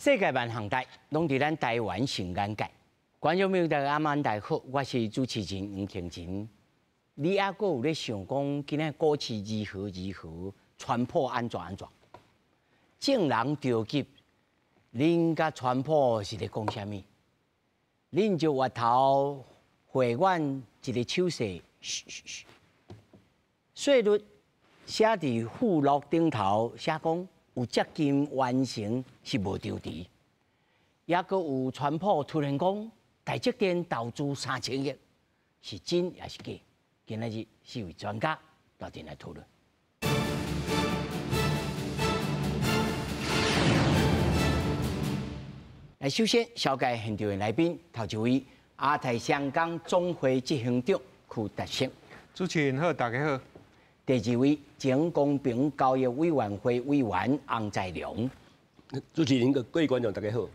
世界萬項代，攏佇咱台灣上眼界。觀眾朋友大家晚大好，我是主持人黃慶仁。你猶閣有咧想講，今仔股市如何如何，川普按怎按怎？眾人著急，恁佮川普是咧講啥物？恁就越頭回阮一个手勢，噓噓噓。稅率寫佇附錄頂頭，寫講有接近完成是無著佇，猶閣有川普突然講台積電投資3000億，是真抑是假？今仔日四位專家鬥陣來討論。來，首先紹介現場的來賓，頭一位亞太商工總會執行長區達勝。主持人好，大家好。第二位前公平交易委員會委員洪在良。主持人各位觀眾大家好。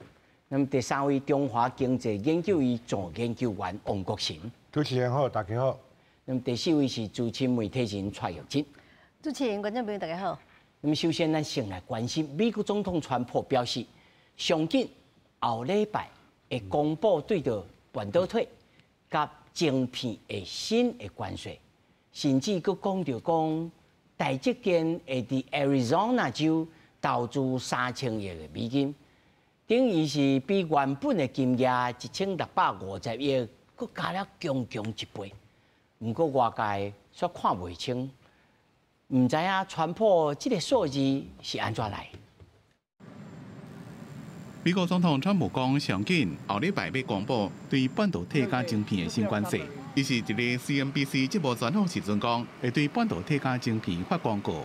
那麼第三位中華經濟研究院總研究員王國臣。主持人好，大家好。那麼第四位是資深媒體人蔡玉珍。主持人、觀眾朋友大家好。那麼首先，咱先來關心美國總統川普表示，上緊後禮拜會公布對著半導體佮晶片的新的關稅。甚至閣講著講，台積電會佇 Arizona 州投資3000億的美金，等於是比原本的金額1650億，閣加了強強一倍。毋過外界煞看袂清，毋知影川普這個數字是按怎來？美國總統川普講，上緊後禮拜欲公布對半導體佮晶片的新關稅。伊是佇咧 CNBC 節目專訪時陣講，會對半導體佮晶片發廣告。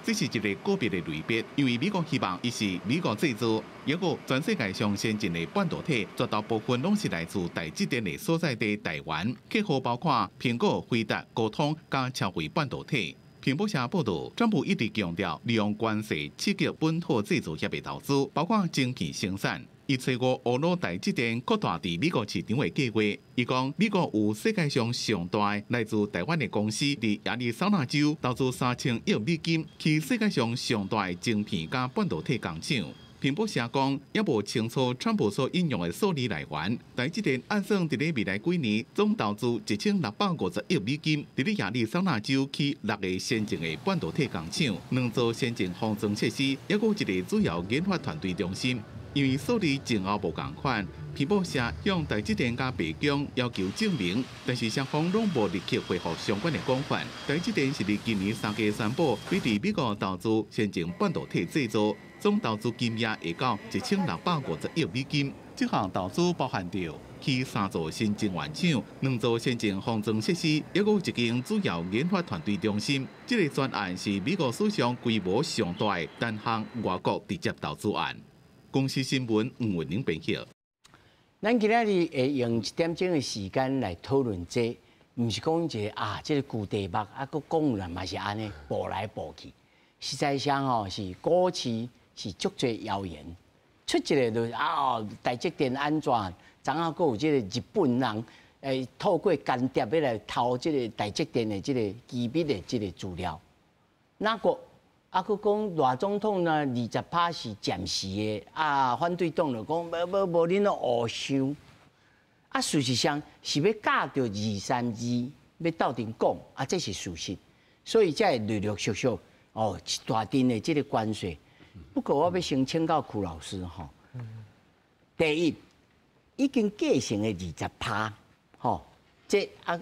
這是一个個別的類別，因為美國希望伊是美國製造，抑閣全世界上先進的半導體，絕大部分攏是來自台積電的所在地台灣。客戶包括蘋果、輝達、高通佮超微半導體。彭博社報導，川普一直強調利用關稅刺激本土製造業的投資，包括晶片生產。伊揣五烏魯台積電擴大佇美國市場的計劃。伊講美國有世界上上大來自台灣的公司佇亞利桑那州投資3000億美金，起世界上上大的晶片佮半導體工廠。彭博社講，猶無清楚川普所引用的數字來源。台積電按算佇咧未來幾年總投資1650億美金，佇咧亞利桑那州起六个先進的半導體工廠，兩座先進封裝設施，抑閣一个主要研發團隊中心。因為數字前後無仝款，彭博社向台積電佮白宮要求證明，但是雙方攏無立刻回覆相關的講法。台積電是佇今年3月宣布，欲佇美國投資先進半導體製造，總投資金額會到1650億美金。這項投資包含著起三座新晶圓廠、兩座先進封裝設施，抑閣有一間主要研發團隊中心。這个專案是美國史上規模上大的單項外國直接投資案。公視新聞吳文玲編輯。咱今仔日會用一點鐘的時間來討論這，毋是講一個啊，這个舊題目啊，閣講來嘛是按呢，步來步去。實際上吼，是股市是足濟謠言，出一个就是啊，台積電按怎，昨昏閣有這个日本人會透過間諜欲來偷這个台積電的這个機密的這个資料，哪閣？啊，閣講賴總統呢，20趴是暫時的，啊，反對黨就講無無無，恁攏烏想。啊，事實上是欲佮著二三二，欲鬥陣講，啊，這是事實，所以才會陸陸續續哦，一大陣的這个關稅。不過我欲先請教區老師吼，第一，已經計成的20趴，吼，這啊，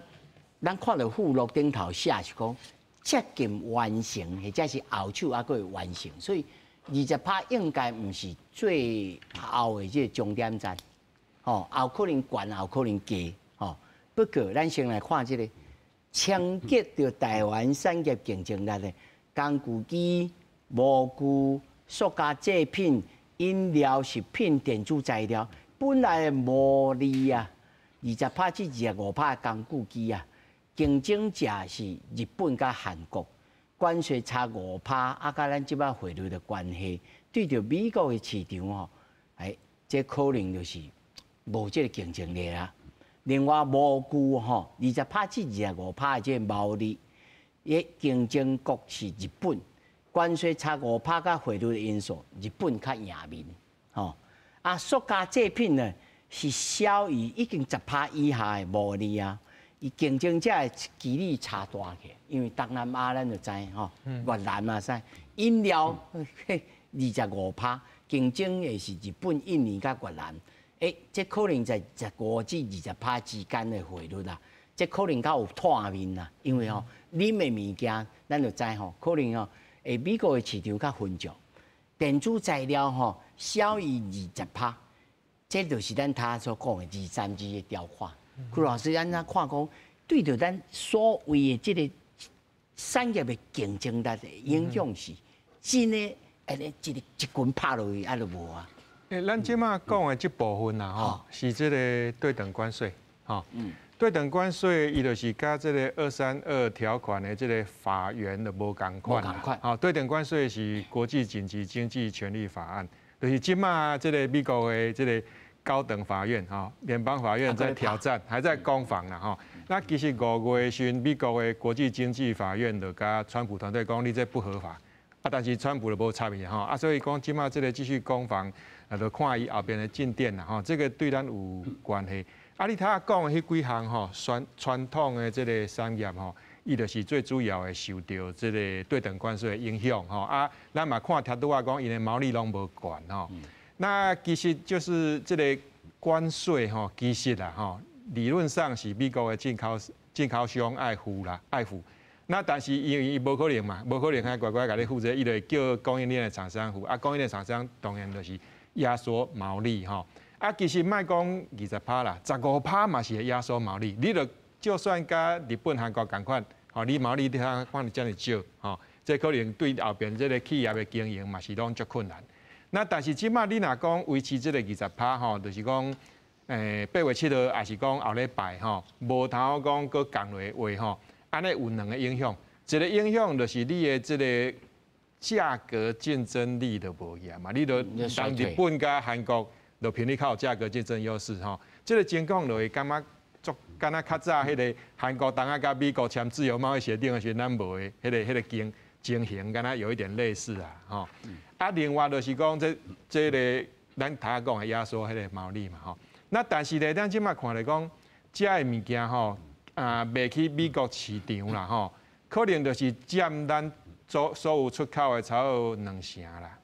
咱看著附錄頂頭寫是講，接近完成，或者是後手猶閣會完成，所以20趴應該毋是最後的這個終點站，吼，有可能懸，有可能低，吼。不過，咱先來看這个衝擊著台灣產業競爭力的工具機、模具、塑膠製品、飲料、食品、電子材料，本來的毛利啊，20趴至25趴的工具機啊。競爭者是日本佮韓國，關稅差五趴，啊，佮咱這擺匯率的關係，對著美國的市場吼，哎，這可能就是無這个競爭力啦。另外模具吼，20趴至25趴的這个毛利，伊競爭國是日本，關稅差五趴佮匯率的因素，日本較贏面，吼。啊，塑膠製品呢是小於已經十趴以下的毛利啊，伊競爭者的距離差大去，因為東南亞咱就知吼，越南嘛使飲料25%，競爭的是日本、印尼佮越南，欸，這可能在15至20%之間的匯率啦，這可能較有唾面啦，因為吼啉的物件，咱就知吼，可能吼，欸，美國的市場較混濁，電子材料吼小於20%，這就是咱頭所講的二三二的條款。屈老師按怎看講，對著咱所謂的這個產業的競爭力的影響是真的，按呢一個一棍拍落去，啊就無啊。欸，咱這馬講的這部分啊，吼，是這個對等關稅，吼。對等關稅，伊就是佮這個二三二條款的這個法源的無仝款。無仝款。吼，對等關稅是國際緊急經濟權利法案，就是這馬這個美國的這個高等法院，吼，聯邦法院在挑戰，還在攻防啦，吼。那其實5月時，美國的國際經濟法院就佮川普團隊講，你這不合法。啊，但是川普就無插伊吼，啊，所以講這馬這個繼續攻防，啊，就看伊後邊的進展啦，吼，這個對咱有關係。啊，你頭仔講的彼幾項吼，傳統的這個產業吼，伊就是最主要的受著這個對等關稅的影響吼。啊，咱嘛看頭拄仔講，𪜶的毛利攏無懸吼。那其實就是這個關稅吼，其實啦吼，理論上是美國的進口商愛付啦，愛付。那但是因為伊無可能嘛，無可能還乖乖共你付這個，伊就會叫供應鏈的廠商付。啊，供應鏈廠商當然就是壓縮毛利吼。啊，其實莫講20%啦，15%嘛是會壓縮毛利。你著就算佮日本、韓國仝款，吼，你毛利你通看遮爾少，吼，這可能對後邊這個企業的經營嘛是攏足困難。那但是這馬你若講維持這個20%吼，就是講，8月7號抑是講後禮拜吼，無通講閣降落的話吼，按呢有兩個影響，一個影響就是你的這個價格競爭力就無去啊嘛，你就當日本佮韓國就憑你較有價格競爭優勢吼，這個情況就會感覺足敢若較早彼個韓國當仔佮美國簽自由貿易協定的時陣，咱無的彼個情形，敢若有一點類似啊，吼。啊，另外就是講這個咱頭仔講的壓縮彼個毛利嘛，吼。那但是咧，咱這馬看來講，這个物件吼，啊，賣去美國市場啦，吼，可能就是佔咱所有出口的差不多2成啦。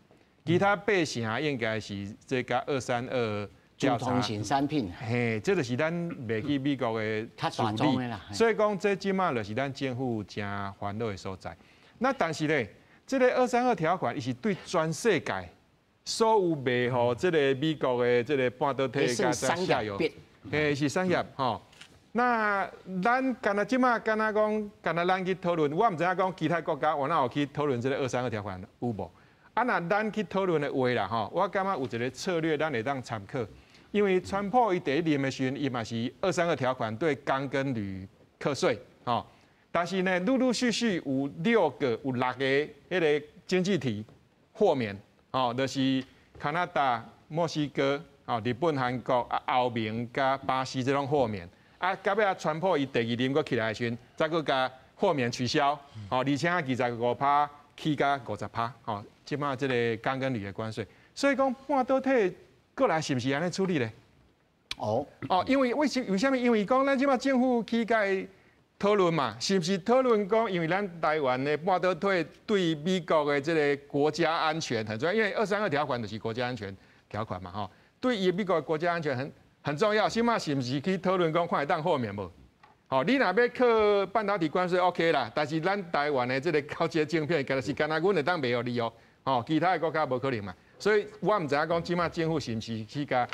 其他8成應該是這個二三二調查。通產品。嘿，這就是咱賣去美國的主力。所以講，這這馬就是咱政府誠煩惱的所在。那但是咧，這個二三二條款，伊是對全世界所有賣予這個美國的這個半導體佮下游，嘿，是產業吼。那咱敢若這馬敢若講，敢若咱去討論，我毋知影講其他國家有哪有去討論這個二三二條款有無？啊，若咱去討論的話啦，吼，我感覺有一個策略，咱會當參考。因為川普伊第一任的時陣，伊嘛是二三二條款對鋼跟鋁課稅，吼。但是呢，陸陸續續有六個、有六個彼個經濟體豁免，哦，就是加拿大、墨西哥、哦、日本、韓國、啊、歐盟佮巴西這攏豁免。啊，到尾啊，川普伊第二任閣起來的時陣，再閣共豁免取消，哦，而且25%起到50%，吼，這馬這個鋼跟鋁的關稅，所以講半導體過來是毋是按呢處理咧？哦哦，因為為啥物？因為講咱這馬政府去共伊討論嘛，是毋是討論講？因為咱台灣的半導體對美國的這個國家安全很重要，因為二三二條款就是國家安全條款嘛，吼，對於美國的國家安全很重要。這馬是毋是去討論講看會當豁免無？吼，你若欲課半導體關稅 OK 啦，但是咱台灣的這個高階晶片，其實是干焦阮會當賣予你哦，吼，其他的國家無可能嘛。所以我毋知影講這馬政府是毋是去共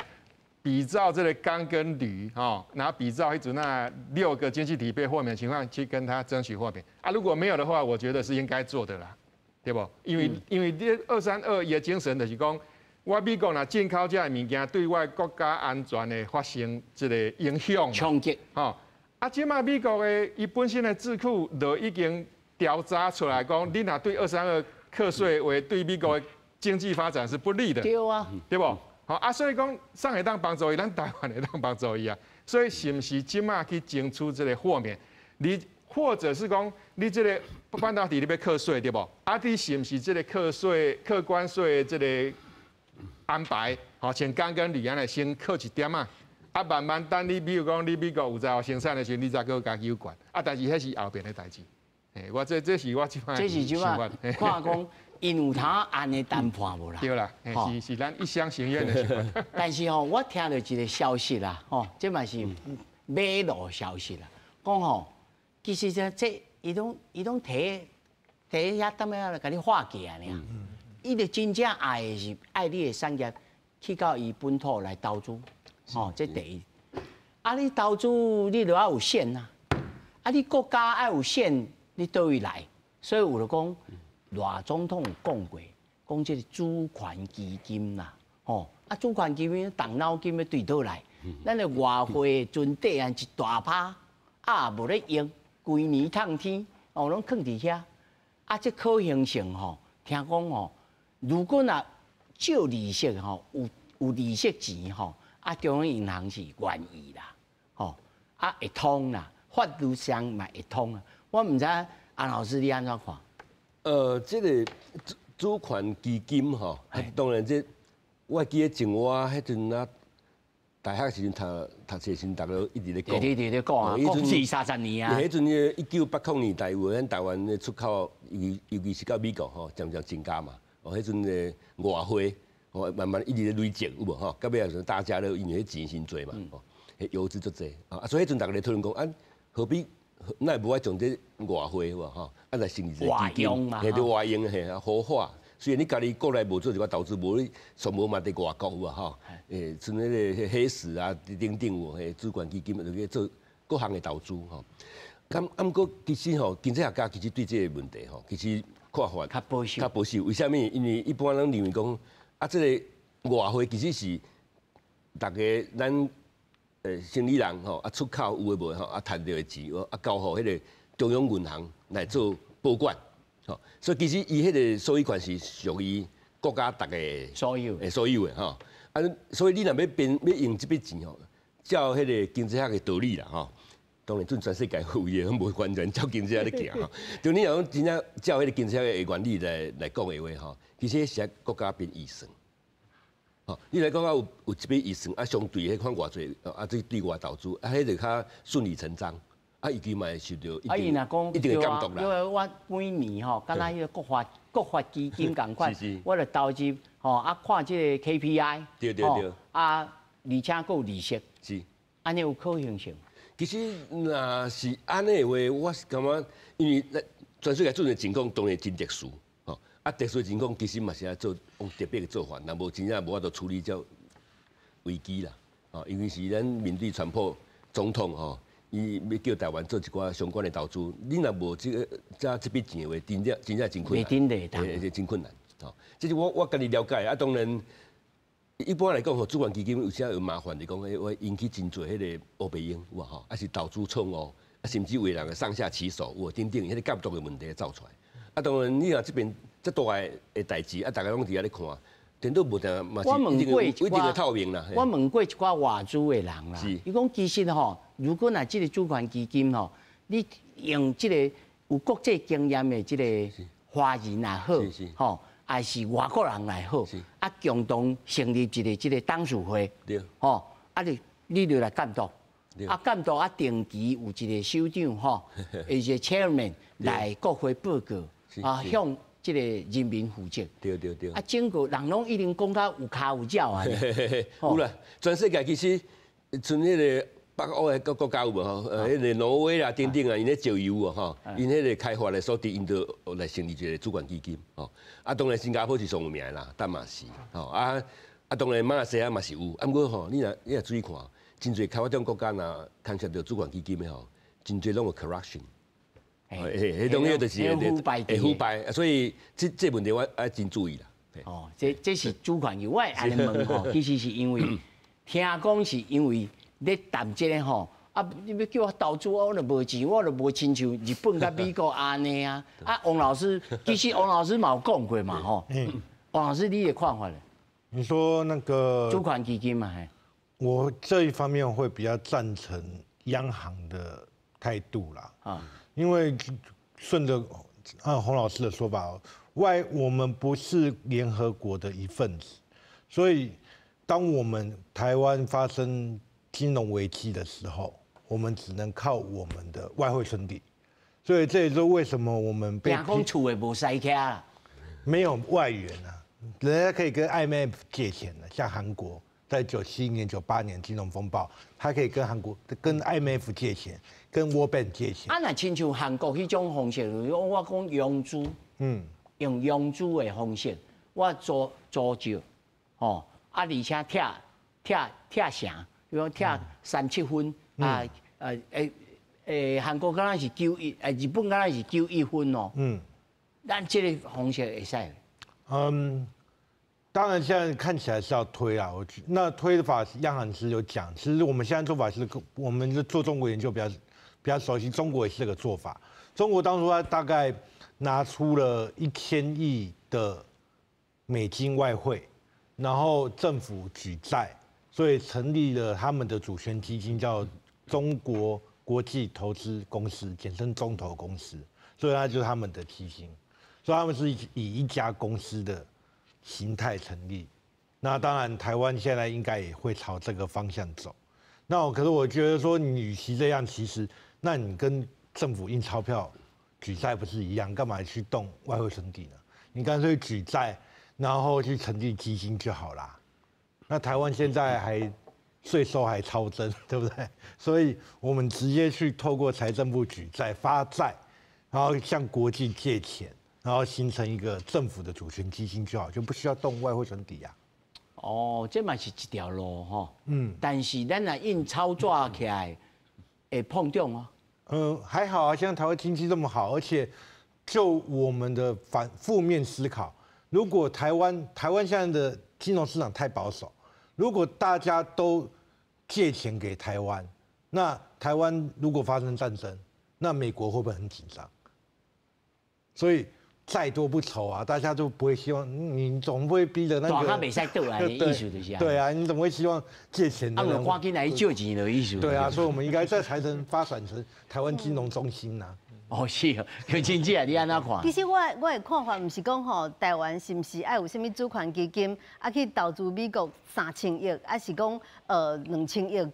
比照這個鋼跟鋁，吼，然後比照彼陣那六個經濟體被豁免情況去跟他爭取豁免啊。如果沒有的話，我覺得是應該做的啦，對無？因為這二三二的精神就是講，我美國若進口這个物件對我國家安全會發生這個影響衝擊，吼。啊，這馬美國的伊本身的智庫就已經調查出來講，你若對二三二課稅會對美國的經濟發展是不利的，對啊，對無？吼啊，所以講，啥會當幫助伊，咱台灣會當幫助伊啊。所以是毋是這馬去爭取這個豁免？你或者是講，你這個半導體你欲課稅對無？啊，你是毋是這個課稅、課關稅這個安排，吼，像鋼跟鋁按呢先扣一點仔，啊，慢慢等你，比如講你美國有在生產的時候，你才閣共有關。啊，但是彼是後邊的代誌。嘿，我這這是我這擺這是這擺看講，𪜶有通按呢談判無啦？對啦，是是咱一廂情願的想法。但是吼，我聽到一個消息啦，吼，這嘛是馬路消息啦，講吼，其實這這伊攏伊攏提提遐淡仔來共你化解爾，伊就真正愛的是愛你的產業去到伊本土來投資，吼，這第一。啊，你投資你就愛有線啊，啊，你國家愛有線，你佗位來？所以有就講，賴總統有講過，講這個主權基金啦，吼，啊，主權基金動腦筋欲對佗來？咱的外匯存底按一大趴，啊，無咧用，規年趁天，哦，攏囥佇遐，啊，這可行性吼，聽講吼，如果若借利息吼，有有利息錢吼，啊，中央銀行是願意啦，吼，啊，會通啦，法律上嘛會通啊。我毋知安老師你按怎看？這個主主權基金吼，當然這我記得前我彼陣啊，大學時陣讀讀冊時陣，逐家一直咧講，一直咧講啊，講二三十年啊。彼陣1980年代有咱台灣的出口，尤尤其是到美國吼，漸漸增加嘛。哦，彼陣的外匯哦，慢慢一直咧累積有無吼？到尾啊，大家都因為彼錢真濟嘛，哦，彼游資足濟啊，所以彼陣逐家咧討論講啊，何必？咱無愛將這外匯有無吼？啊來成立一個基金，嘿，對外用嘿啊，活化。雖然你家己國內無做一寡投資，無你上無嘛佇外國有無吼？像彼個黑石啊等等有嘿，主權基金就去做各項的投資吼。咁啊，毋過其實吼，經濟學家其實對這個問題吼，其實看法較保守。較保守。為啥物？因為一般攏認為講啊，這個外匯其實是逐家咱生理人吼啊出口有的無的吼啊趁著的錢啊交予彼個中央銀行來做保管，吼，所以其實伊彼個所有權是屬於國家逐家所有的所有的吼。啊，所以你若欲變欲用這筆錢吼，照彼個經濟學的道理啦吼，當然準全世界有的攏無完全照經濟學咧行吼。就你若講真正照彼個經濟學的原理來來講的話吼，其實是國家編預算。吼，你來講啊，有有一筆預算啊，相對彼款偌濟啊，這對外投資啊，彼就較順理成章。啊，伊嘛會受著一定一定的監督啦。因為我每年吼，敢若彼個國發國發基金仝款，我就投入吼啊，看這個 KPI，啊，而且閣有利息，按呢有可行性。其實若是按呢的話，我是感覺，因為全世界這種情況當然真特殊。啊，特殊情況其實嘛是愛做用特別的做法，若無真正無法度處理這危機啦。哦，尤其是咱面對川普總統吼，伊欲叫台灣做一寡相關的投資，你若無這個這這筆錢的話，真正真正真困難，欸，真困難。吼，這是我我家己了解。啊，當然一般來講吼，主權基金有時有麻煩，就講彼會引起真濟彼個烏白用有無吼？啊是投資錯誤，啊甚至為人的上下其手，有等等，彼個監督的問題走出來。啊，當然你若這邊這大的的代誌，啊，逐家攏佇遐咧看，顛倒無定嘛是一定一定會透明啦。我問過一寡外資的人啦，伊講其實吼，如果若這個主權基金吼，你用這個有國際經驗的這個華人也好，吼，還是外國人來好，啊，共同成立一個這個董事會，吼，啊你你就來監督，啊監督啊定期有一個首長吼，一個 chairman 來國會報告，啊向這個人民負責。啊，整個人攏已經講甲有跤有腳啊。有啦，全世界其實像彼個北歐的國國家有無吼？彼個挪威啦等等啊，𪜶咧石油啊吼，𪜶彼個開發的所得，𪜶就來成立一個主權基金吼。啊，當然新加坡是上有名的啦，但嘛是吼啊啊，當然馬來西亞嘛是有。啊，毋過吼，你若你若注意看，真濟開發中國家若牽涉著主權基金的吼，真濟攏有 corruption。嘿，彼種就是會腐敗，會腐敗，所以這這問題我愛真注意啦。哦，這這是主權基，我會按呢問吼，其實是因為聽講是因為咧談這個吼，啊，你欲叫我投資，我就無錢，我就無親像日本佮美國按呢啊。啊，王老師，其實王老師嘛有講過嘛吼。王老師，你的看法咧？你說那個主權基金嘛？我這一方面會比較贊成央行的態度啦。啊。因為順着按洪老師的說法，外我們不是聯合國的一份子，所以當我們台灣發生金融危機的時候，我們只能靠我們的外匯存底。所以這也是為什麼我們被驚講厝的無使起啦，沒有外援啊，人家可以跟 IMF 借錢的，像韓國在97年、98年金融風暴，他可以跟韓國跟 IMF 借錢，跟 World Bank 借錢。啊，若親像韓國彼種方式，就是我講融資，用融資的方式，我租租借，吼，啊，而且拆拆拆成，比如拆三七分，啊，韓國敢若是九一，日本敢若是九一分哦。咱這個方式會使？嗯，當然現在看起來是要推啊。我那推的法，央行是有講。其實我們現在做法是，我們做中國研究比較熟悉，中國也是這個做法。中國當初他大概拿出了1000億的美金外匯，然後政府舉債，所以成立了他們的主權基金，叫中國國際投資公司，簡稱中投公司，所以它就是他們的基金，所以他們是以一家公司的形態成立。那當然，台灣現在應該也會朝這個方向走。那可是我覺得說，你與其這樣，其實那你跟政府印鈔票舉債不是一樣？幹嘛去動外匯存底呢？你乾脆舉債，然後去成立基金就好啦。那台灣現在還稅收還超徵，對不對？所以我們直接去透過財政部舉債發債，然後向國際借錢，然後形成一個政府的主權基金就好，就不需要動外匯存底啊。哦，這嘛是一條路吼。但是咱若印鈔紙起來，會膨脹哦。嗯，還好啊，現在台灣經濟這麼好，而且就我們的反負面思考，如果台灣現在的金融市場太保守，如果大家都借錢給台灣，那台灣如果發生戰爭，那美國會不會很緊張？所以債多不愁啊，大家都不會希望你總會逼着那個。大家袂使倒來的意思就是。對啊，你怎麼會希望借錢的人？啊，趕緊來借錢的意思。對啊，所以我們應該再財政發展成台灣金融中心吶。哦，是哦，有經濟啊，你按怎看？其實我的看法毋是講吼，台灣是毋是愛有啥物主權基金，啊去投資美國3000億，還是講2000億，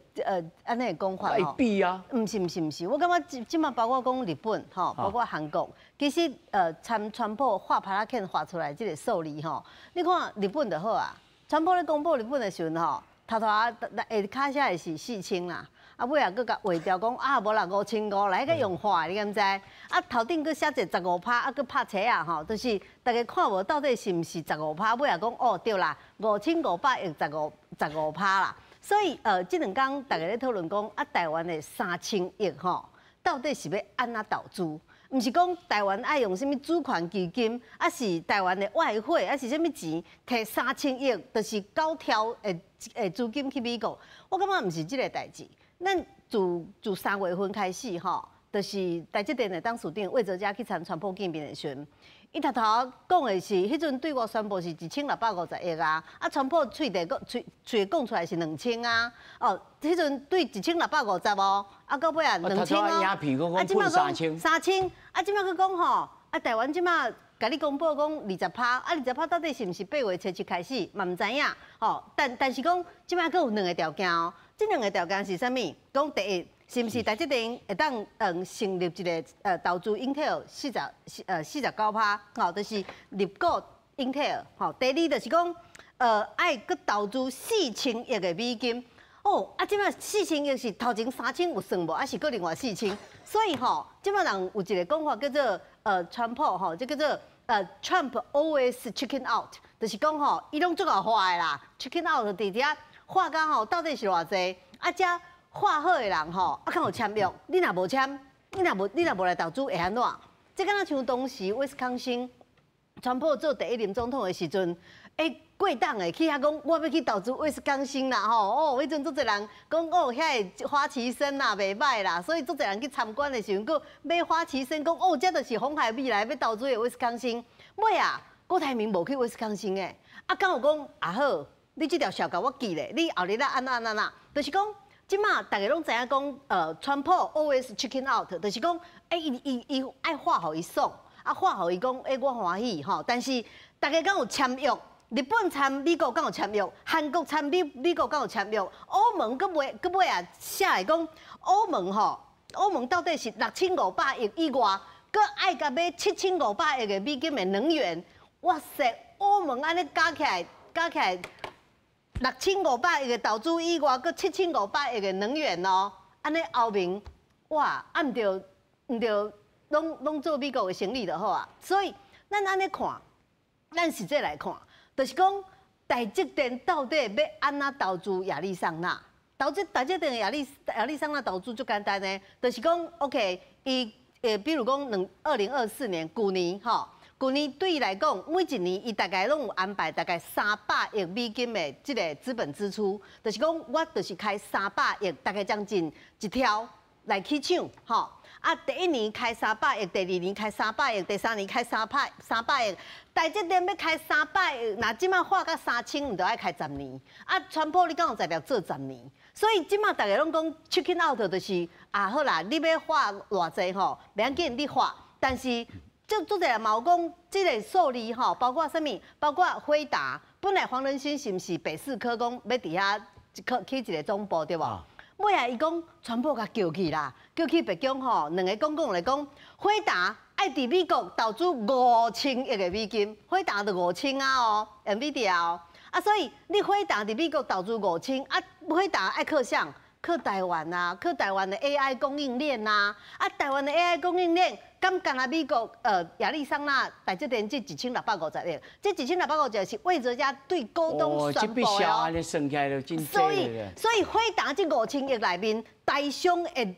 按呢的講法吼？會比啊？毋是毋是毋是，我感覺這這馬包括講日本吼，包括韓國，其實參川普畫耙仔鉗畫出來這個數字吼，你看日本就好啊，川普咧公布日本的時陣吼，頭頭啊下跤寫的是4000啦。啊，尾仔閣共劃掉講啊，無啦，5500來，彼個用畫，你敢知？啊，頭頂閣寫一個十五趴，啊，閣拍斜仔吼，就是大家看無到底是毋是十五趴？尾仔講哦，對啦，5500億十五趴啦。所以這兩工大家咧討論講啊，台灣的3000億吼，到底是欲按怎投資？毋是講台灣愛用啥物主權基金，抑是台灣的外匯，抑是啥物錢，提三千億，就是九兆的資金去美國。我感覺毋是這個代誌。咱自3月份開始吼，就是台積電的董事長魏哲家去參川普見面的時陣，伊頭頭講的是，彼陣對外宣布是1650億啊，啊，川普喙底講喙喙講出來是兩千啊，哦，彼陣對1650哦，啊，到尾啊兩千哦，啊，這馬講三千，啊，這馬閣講吼，啊，台灣這馬共你公布講二十趴，啊，二十趴到底是毋是8月初7開始，嘛毋知影，吼，但是講這馬閣有兩個條件哦。這兩個條件是啥物？講第一，是毋是台積電會當成立一個投資 Intel 49%，吼，就是入股 Intel，吼。第二就是講，愛閣投資4000億的美金。哦，啊，這馬四千億是頭前三千有算無？還是閣另外四千？所以吼，這馬人有一個講法叫做川普吼，這叫做Trump always chicken out，就是講吼，伊攏足𠢕畫的啦，chicken out 佇遐。畫甲吼到底是偌濟？啊，遮畫好的人吼，啊，較有簽約。你若無簽，你若無來投資，會按怎？這敢若像當時威斯康星，川普做第一任總統的時陣，欸，過檔的去遐講，我欲去投資威斯康星啦吼。哦，彼陣足濟人講哦，遐个花旗參啦，袂䆀啦，所以足濟人去參觀的時陣，閣買花旗參，講哦，這就是鴻海未來欲投資的威斯康星。尾啊，郭台銘無去威斯康星的，啊，敢有講啊好。你這條數共我記咧，你後日仔按怎按怎，就是講，這馬大家攏知影講，川普 always chicken out，就是講，欸，伊伊伊愛畫予伊爽，啊，畫予伊講，欸，我歡喜吼，但是大家敢有簽約，日本參美國敢有簽約，韓國參美國敢有簽約，歐盟閣袂閣尾啊寫來講，歐盟吼，歐盟到底是6500億以外，閣愛共買7500億的美金的能源，哇塞！歐盟按呢加起來加起來六千五百億的投資以外，閣七千五百億的能源哦，按呢歐盟哇，啊毋著毋著攏攏做美國的生意就好啊。所以咱按呢看，咱實際來看，就是講台積電到底欲按怎投資亞利桑那？投資台積電的亞利桑那投資足簡單的，就是講 OK，伊比如講2024年舊年吼，舊年對伊來講，每一年伊大概攏有安排大概三百億美金的這個資本支出，就是講我就是開三百億，大概將近一兆來起廠吼。啊，第一年開三百億，第二年開三百億，第三年開三百億。台積電欲開三百億，若這馬畫到3000，毋著愛開十年。啊，川普你敢有才調做十年？所以這馬逐家攏講 chicken out 就是啊好啦，你欲畫偌濟吼，袂要緊你畫，但是就足濟人嘛有講，這個數字吼，包括啥物？包括輝達，本來黃仁勳是毋是北士科講欲佇遐起一個總部對無？尾仔伊講川普共叫去啦，叫去白宮吼，兩个講講來講，輝達愛佇美國投資5000億的美金，輝達就五千啊哦，NVIDIA 哦，啊所以你輝達佇美國投資五千，啊輝達愛靠啥？靠台灣啊，靠台灣的 AI 供應鏈啊，啊台灣的 AI 供應鏈，敢干焦美國亞利桑那台積電這1650億，這一千六百五十億是魏哲家對股東宣布哦。所以輝達這五千億內面，台商會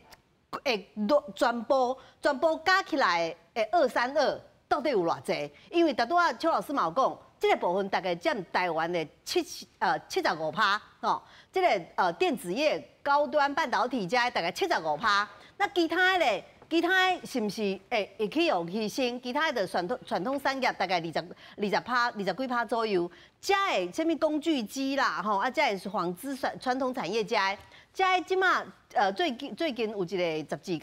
全部加起來的232到底有偌濟？因為拄拄仔邱老師嘛有講，這個部分大概佔台灣的75%吼，這個電子業高端半導體遮大概七十五趴，那其他的咧？其他的是毋是會去予犧牲？其他的傳統產業大概20%20幾趴左右，遮的啥物工具機啦，吼啊，遮的紡織傳統產業遮的，遮的這馬最近有一個雜誌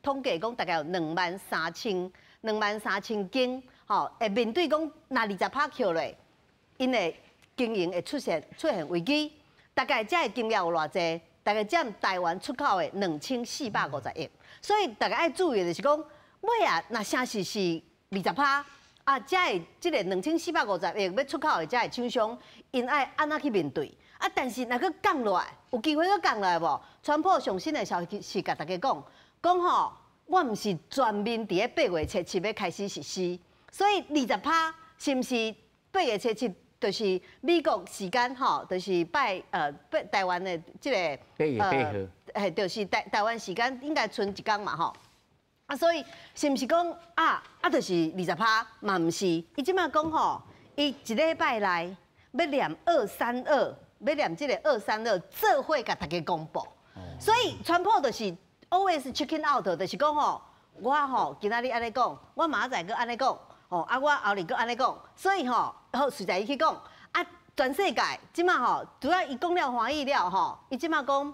共統計講，大概有23,000間，吼會面對講若二十趴扣落，𪜶的經營會出現危機，大概遮的金額有偌濟？大概佔台灣出口的2450億。所以大家愛注意的就是講，尾仔若啥時是二十趴，啊，遮的這个2450億欲出口的遮的廠商，𪜶愛按怎去面對？啊，但是若閣降落來，有機會閣降落來無？川普上新的消息是共大家講，講吼，我毋是全面佇咧8月初7欲開始實施，所以二十趴是毋是八月初七？就是美國時間吼，就是拜台灣的這個 8月8號，嘿，就是台灣時間應該賰一工嘛吼。啊，所以是毋是講啊啊，就是二十趴嘛？毋是，伊這馬講吼，伊一禮拜內欲念二三二，欲念這個二三二，做伙共大家公布。所以川普就是 always chicken out，就是講吼，我吼今仔日按呢講，我明仔載閣按呢講。吼啊！我後日閣按呢講，所以吼，好隨在伊去講啊！全世界這馬吼，主要伊講了歡喜了吼，伊這馬講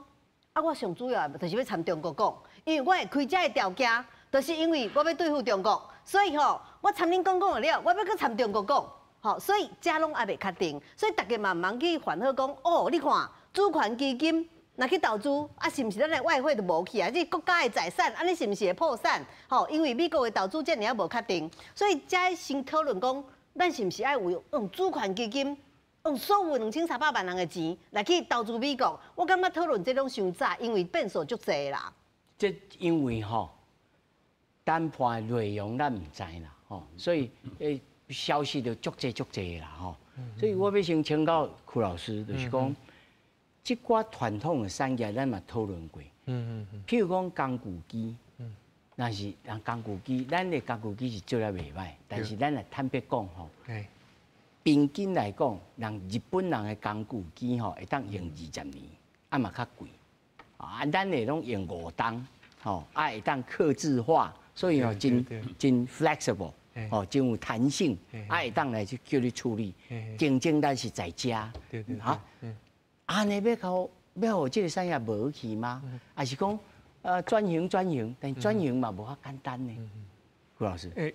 啊，我上主要的就是欲參中國講，因為我會開這个條件，就是因為我欲對付中國，所以吼，我參恁講講了，我欲閣參中國講，吼，所以這攏猶未確定，所以大家嘛毋通去煩惱講，哦，你看主權基金若去投資，啊，是毋是咱的外匯就無去啊？這國家的財產，按呢是毋是會破產？吼，因為美國的投資遮爾仔無確定，所以才先討論講，咱是毋是愛有用主權基金，用所有2300萬人的錢來去投資美國？我感覺討論這攏傷早，因為變數足濟啦。這因為吼談判的內容咱毋知啦，吼，所以消息就足濟足濟啦，吼。所以我欲先請教柯老師，就是講，這寡傳統的產業，咱嘛討論過。譬如講工具機，若是人工具機，咱的工具機是做得袂䆀，但是咱來坦白講吼，平均來講，人日本人的工具機吼會當用20年，啊嘛較貴。啊，咱的攏用5冬，吼，啊會當客製化，所以吼真真 flexible，吼真有彈性，啊會當來去叫你處理。競爭咱是在遮，哈。按呢欲予欲予這个產業無去嗎？還是講轉型轉型？但轉型嘛無遐簡單呢。胡老師，欸，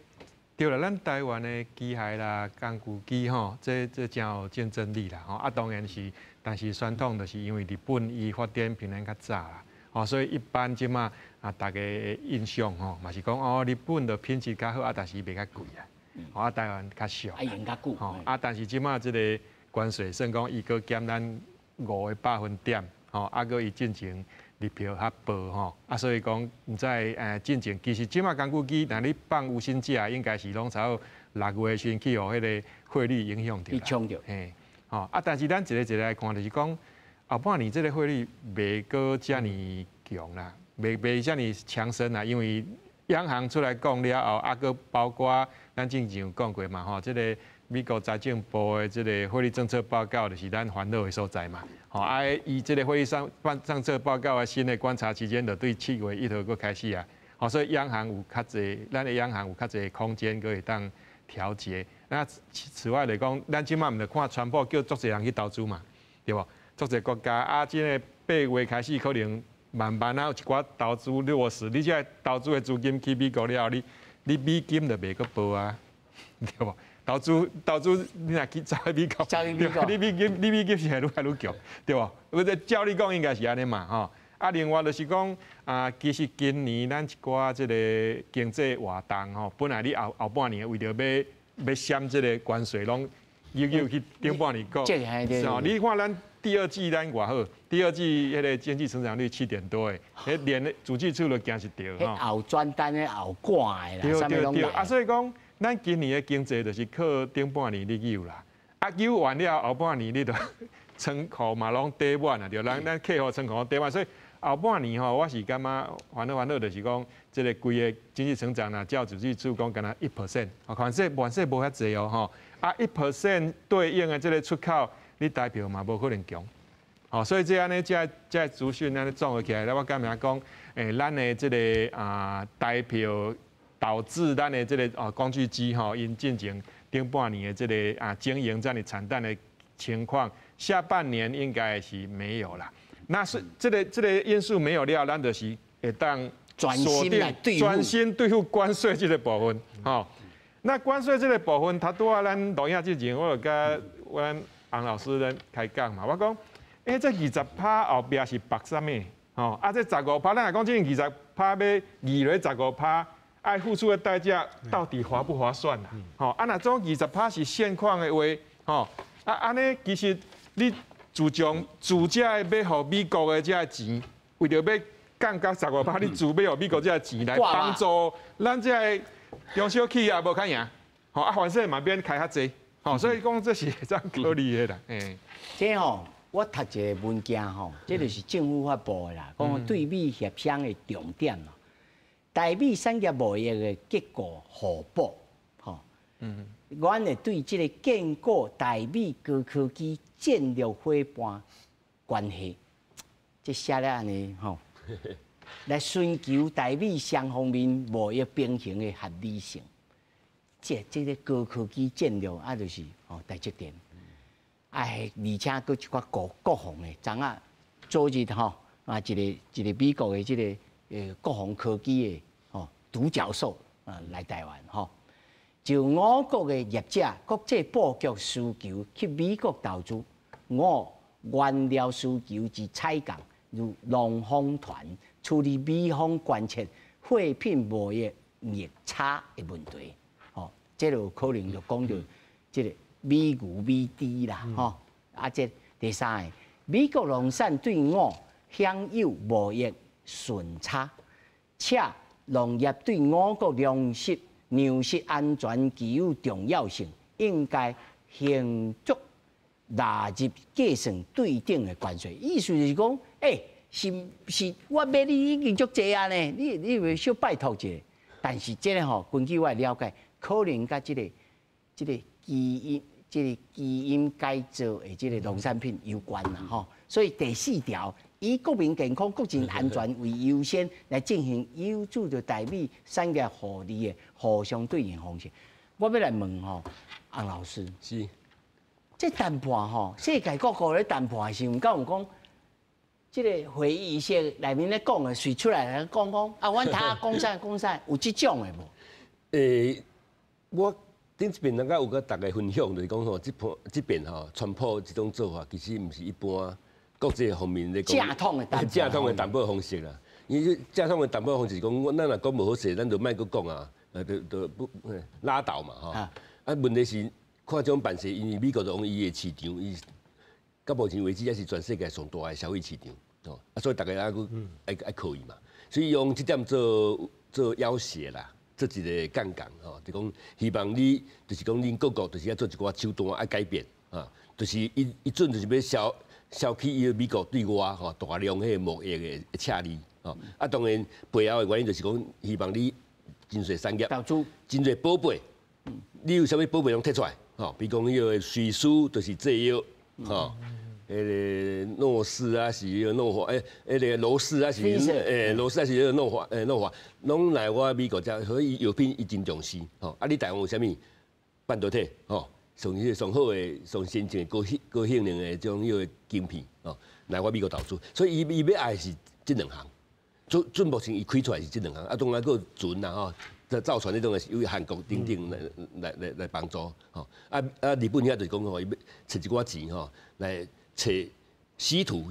對啦，咱台灣的機械啦、工具機吼，這誠有競爭力啦吼。啊，當然是，但是傳統就是因為日本伊發展比咱較早啦，吼，所以一般這馬啊，大家的印象吼，嘛是講哦，日本的品質較好啊，但是伊賣較貴啊，吼啊，台灣較俗，啊，用較久，吼啊，但是這馬這個關稅算講伊閣減咱5個百分點，吼，啊，閣伊進前日票較薄吼，啊，所以講毋知進前其實這馬工具機，若你放有薪者，應該是攏差不多6月時去予彼個匯率影響著啦，嘿，吼啊，但是咱一個一個來看，就是講後半年這個匯率袂閣遮爾強啦，袂遮爾強盛啦，因為央行出來講了後，啊，閣包括咱之前有講過嘛，吼，這個美國財政部的這個匯率政策報告，就是咱煩惱的所在嘛。吼，啊，伊這個匯率上政策報告的新的觀察期間，就對7月1號閣開始啊。吼，所以央行有較濟，咱的央行有較濟空間，閣會當調節。那此外來講，咱這馬毋著看川普叫足濟人去投資嘛，對無？足濟國家啊，這個8月開始可能慢慢啊有一寡投資落實，你這個投資的資金去美國了後，你美金就袂閣薄啊，對無？投資，你若去走去美國，你美金是會愈來愈強，對無？我這照理講應該是按呢嘛，吼。啊，另外就是講啊，其實今年咱一寡這個經濟活動吼，本來你後後半年為著欲閃這個關稅，攏又去頂半年講。哦，你看咱第二季咱偌好，第二季彼個經濟成長率7點多的，彼連主計處都驚一著吼。後轉單的後趕的啦，對對對，啊，所以講。咱今年的經濟就是靠頂半年咧扭啦，啊扭完了後半年你就倉庫嘛攏堆滿啊，對，咱客戶倉庫堆滿，所以後半年吼，我是感覺煩惱煩惱就是講，這個規個經濟成長啊，照主計處講，敢若1%，反正無遐濟哦吼，啊1% 對應的這個出口，你台票嘛無可能強，吼，所以這按呢，這資訊按呢綜合起來，我感覺講，咱的這個啊台票。導致咱的這個啊工具機吼，𪜶進前頂半年的這個啊經營遮爾慘淡的情況，下半年應該是沒有啦。那是這個因素沒有了，咱就是會當專心來對專心對付關稅這個部分。吼，那關稅這個部分，頭拄仔咱錄影之前，我就佮阮洪老師咧開講嘛，我講，這20%後壁是縛啥物？吼，啊，這十五趴，咱若講這20%欲二落十五趴。愛付出的代價到底划不划算啊？吼，啊，若總20%是現況的話，吼，啊，按呢其實你自從自這個欲予美國的這個錢，為著欲降到十五趴，你自欲予美國這個錢來幫助咱這個中小企業無較贏，吼，啊，反正嘛免開較濟，吼，所以講這是會當考慮的啦。欸，這吼，我讀一個文件吼，這就是政府發布的啦，講對美協商的重點。台美產業貿易的結構互補，吼，阮會對這個建構台美高科技戰略夥伴關係，這寫了按呢吼，來尋求台美雙方面貿易平衡的合理性。這個高科技戰略啊，就是吼台積電，哎，而且閣一寡國防的，昨仔昨日吼啊，一個一個美國的這個國防科技的吼獨角獸啊來台灣吼，就我國的業者國際布局需求去美國投資，五原料需求之採購，如農豐團處理美方關切貨品貿易逆差的問題，吼，這就可能就講著這個美牛美豬啦，吼，啊，這第三個，美國農產對我享有貿易順差，且農業對我國糧食安全具有重要性，應該迅速納入計算對等的關稅。意思就是講，欸，是是，我買你已經足濟啊呢，你會小拜託一下。但是這個吼，根據我的了解，可能佮這個基因改造的這個農產品有關啦吼。所以第四條，以國民健康、國境安全為優先，來進行有助著台美產業互利的互相對應方式。我欲來問吼，洪老師，是，這談判吼，世界各國咧談判的時陣，敢有講，這個會議室內面咧講的，隨出來來講講，啊，阮頭講啥講啥，有這種的無？欸，我頂一遍人家有佮大家分享，就是講吼，這盤這邊吼，川普這種做法其實毋是一般國際方面咧講正統的談正統的談判方式啦。因為正統的談判方式是講，咱若講無好勢，咱就莫閣講啊，就就不拉倒嘛吼。啊，問題是看這種辦事，因為美國就講伊的市場，伊到目前為止也是全世界上大的消費市場，吼啊，所以大家還閣愛愛靠伊嘛，所以用這點做做要挾啦。做一個槓桿吼，就講希望你，就是講恁各國就是愛做一寡手段愛改變啊，就是伊伊準就是欲消消去伊個美國對外吼大量彼個貿易的赤字吼，啊當然背後的原因就是講希望你真濟產業，投資真濟寶貝，你有啥物寶貝攏提出來吼，比如講彼個瑞士就是製藥吼。彼個諾士啊，是彼個諾華，彼個羅氏啊，是羅氏啊，是彼個諾華，諾華，攏來我美國遮，所以藥品伊真重視，吼。啊，你台灣有啥物半導體，吼，上上好的、上先進的高性高性能的這種彼個晶片，吼，來我美國投資，所以伊伊欲愛是這兩項，準準目前伊開出來是這兩項，啊，當然閣有船啦，吼，造船彼種是由韓國等等來來來來幫助，吼。啊啊，日本遐就是講吼，伊欲揣一寡錢吼來揣稀土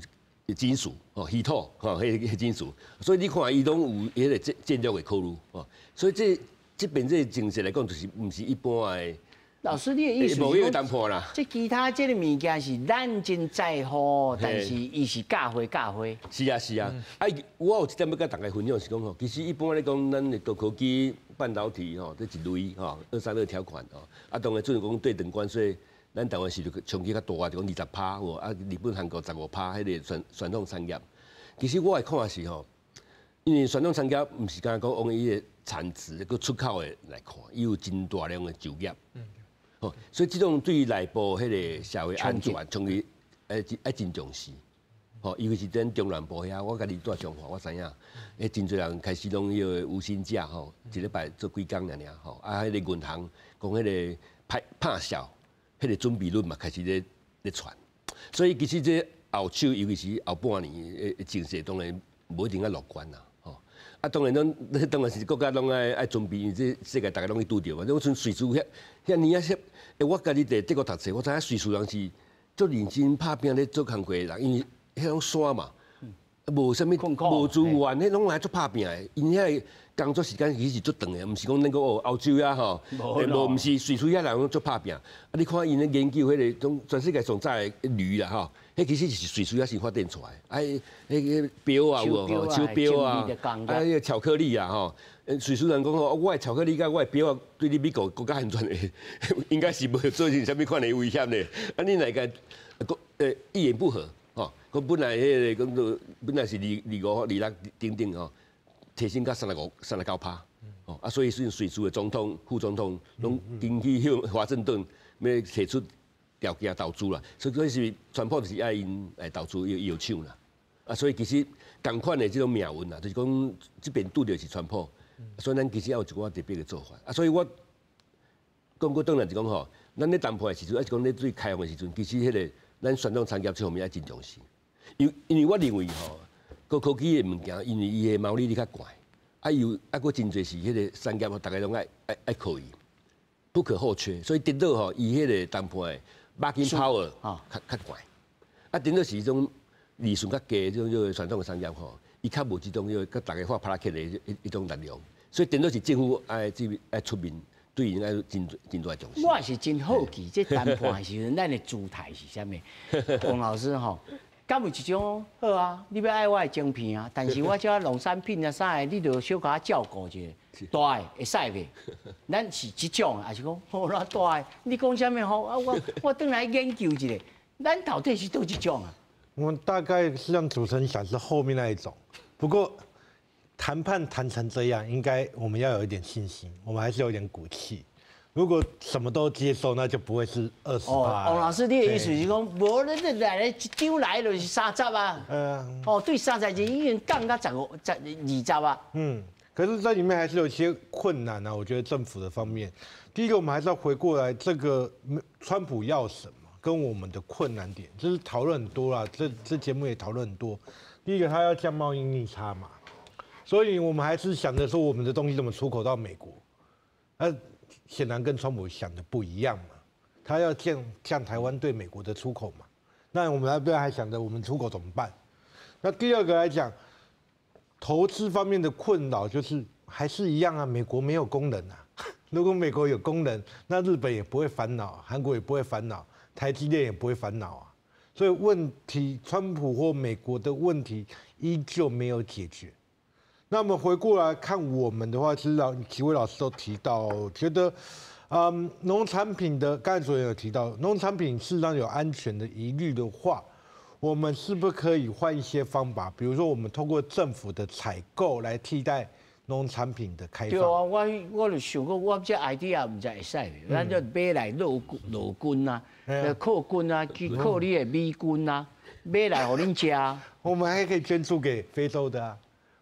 金屬，吼，稀土，吼，彼彼金屬，所以你看伊攏有彼個戰戰略的考慮，吼，所以這這邊這個政策來講，就是毋是一般的。老師，你的意思是無一個談判啦。這其他這個物件是咱真在乎，但是伊是教會教會。是啊是啊，啊，我有一點欲佮大家分享是講吼，其實一般來講，咱的高科技、半導體吼，這一類吼，232條款吼，啊，當然準講對等關稅。咱台灣是衝擊較大，就講20%有無？啊，日本、韓國15%，彼個傳傳統產業。其實我的看法是吼，因為傳統產業毋是干焦講伊的產值閣出口的來看，伊有真大量的就業。吼，所以這種對內部彼個社會安全衝擊，愛真重視。吼，尤其是咱中南部遐，我家己住彰化，我知影，彼真濟人開始攏彼個無薪假吼，一禮拜做幾工爾爾吼，啊，彼個銀行講彼個歹拍數。彼個準備率嘛開始咧咧傳，所以其實這後手，尤其是後半年的情勢，當然無一定較樂觀啦，吼。啊，當然攏，當然是國家攏愛愛準備，因為這世界逐家攏去拄著嘛。你像瑞士遐遐爾啊，我家己佇德國讀冊，我知影瑞士人是足認真拍拚咧做工課的人，因為彼種山嘛，無啥物無資源，彼攏來足拍拚的。𪜶遐個工作時間其實是足長的，毋是講咱講哦歐洲啊吼，無毋是瑞士遐人攏足拍拚。啊，你看𪜶咧研究彼個種全世界上早的鋁啦吼，彼其實是瑞士遐先發展出來。啊，彼個錶啊有無吼，手錶啊，啊，彼個巧克力啊吼，瑞士人講吼，我的巧克力佮我的錶啊，對你美國國家安全的，應該是無造成啥物款的威脅咧。啊，你若共一言不合。吼，講本來彼個講做本來是二二五、二六等等吼，提升到35、39%，吼啊，所以雖然瑞士的總統、副總統攏堅去向華盛頓欲提出條件投資啦，所以這是川普就是愛𪜶來投資伊藥廠啦，啊，所以其實仝款的這種命運啦，就是講這邊拄著是川普，所以咱其實也有一寡特別的做法，啊，所以我講過轉來就講吼，咱咧談判的時陣，抑是講咧對開放的時陣，其實彼個咱傳統產業這方面愛真重視，因因為我認為吼，高科技的物件，因為伊的毛利率較懸，啊又啊閣真濟是彼個產業，逐家攏愛愛愛靠伊，不可或缺，所以顛倒吼，伊彼個談判的 bargaining power 較較懸，啊顛倒是彼種利潤較低這種這個傳統的產業吼，伊較無這種彼個佮逐家畫帕拉克的彼種力量，所以顛倒是政府愛這愛出面。對𪜶愛真真大重視。我也是真好奇，這談判的時陣，咱的姿態是啥物？王老師吼，敢有一種好啊？你欲愛我的晶片啊，但是我這農產品啊啥的，你著小可照顧一下，大的會使袂？咱是這種，還是講好啦大的？你講啥物好啊？我我轉來研究一下，咱到底是佗一種啊？我們大概是像主持人想是後面那一種，不過。談判談成這樣，應該我們要有一點信心，我們還是有一點骨氣。如果什麼都接受，那就不會是20%。王老師，你的意思是講，無你這來一張來就是三十啊？嗯。哦，對，30就已經降到15、十二十啊。嗯，可是這裡面還是有一些困難啊。我覺得政府的方面，第一個我們還是要回過來，這個川普要什麼，跟我們的困難點，就是討論很多啦。這這節目也討論很多。第一個，他要降貿易逆差嘛。所以我們還是想着說，我們的東西怎麼出口到美國？顯然跟川普想的不一樣嘛，他要降台灣對美國的出口嘛，那我們那邊還想着我們出口怎麼辦？那第二個來講，投資方面的困擾就是還是一樣啊，美國沒有工人啊。如果美國有工人，那日本也不會煩惱，韓國也不會煩惱，台積電也不會煩惱啊。所以問題，川普或美國的問題依舊沒有解決。那麼回過來看我們的話，其實幾位老師都提到，覺得，農產品的，剛才主持人有提到，農產品事實上有安全的疑慮的話，我們是不是可以換一些方法？比如說，我們通過政府的採購來替代農產品的開放。對啊，我就想講，我這 idea 毋知會使袂？咱就買來勞軍啊，靠軍啊，去靠你的美軍啊，買來予恁食。我們還可以捐助給非洲的啊，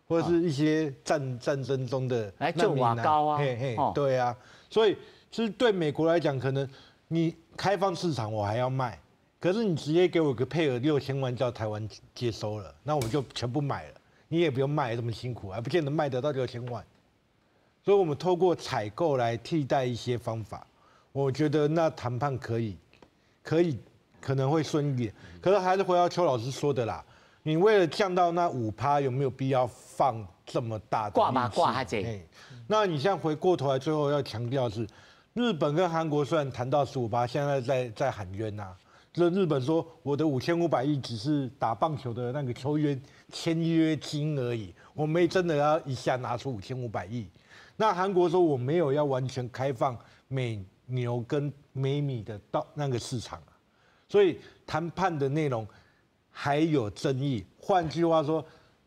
或者是一些戰爭中的來做外交啊，嘿嘿，對啊，所以其實對美國來講，可能你開放市場，我還要賣，可是你直接給我個配額6000萬，叫台灣接收了，那我們就全部買了，你也不用賣這麼辛苦，還不見得賣得到六千萬。所以我們透過採購來替代一些方法，我覺得那談判可以可能會順一點。可是還是回到邱老師說的啦。你為了降到那5趴，有沒有必要放這麼大的掛嘛掛較濟？那你像回過頭來，最後要強調是，日本跟韓國雖然談到15趴，現在在喊冤吶。就日本說我的5500億只是打棒球的那個球員簽約金而已，我沒真的要一下拿出五千五百億。那韓國說我沒有要完全開放美牛跟美米的到那個市場，所以談判的內容還有爭議。換句話說，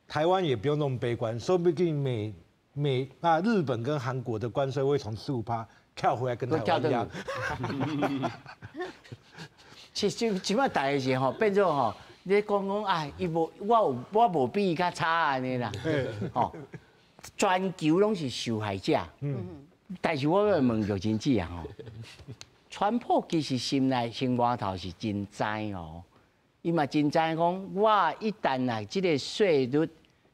台灣也不用那麼悲觀，說不定美美啊日本跟韓國的關稅會從十五趴跳回來跟台灣一樣。其實這擺代誌吼，變做吼，你講講啊，伊無我有我無比伊較差按呢啦，吼，全球攏是受害者。但是我欲問玉真子啊吼，川普其實心內心肝頭是真知哦。伊嘛真知講，我一旦若這個稅率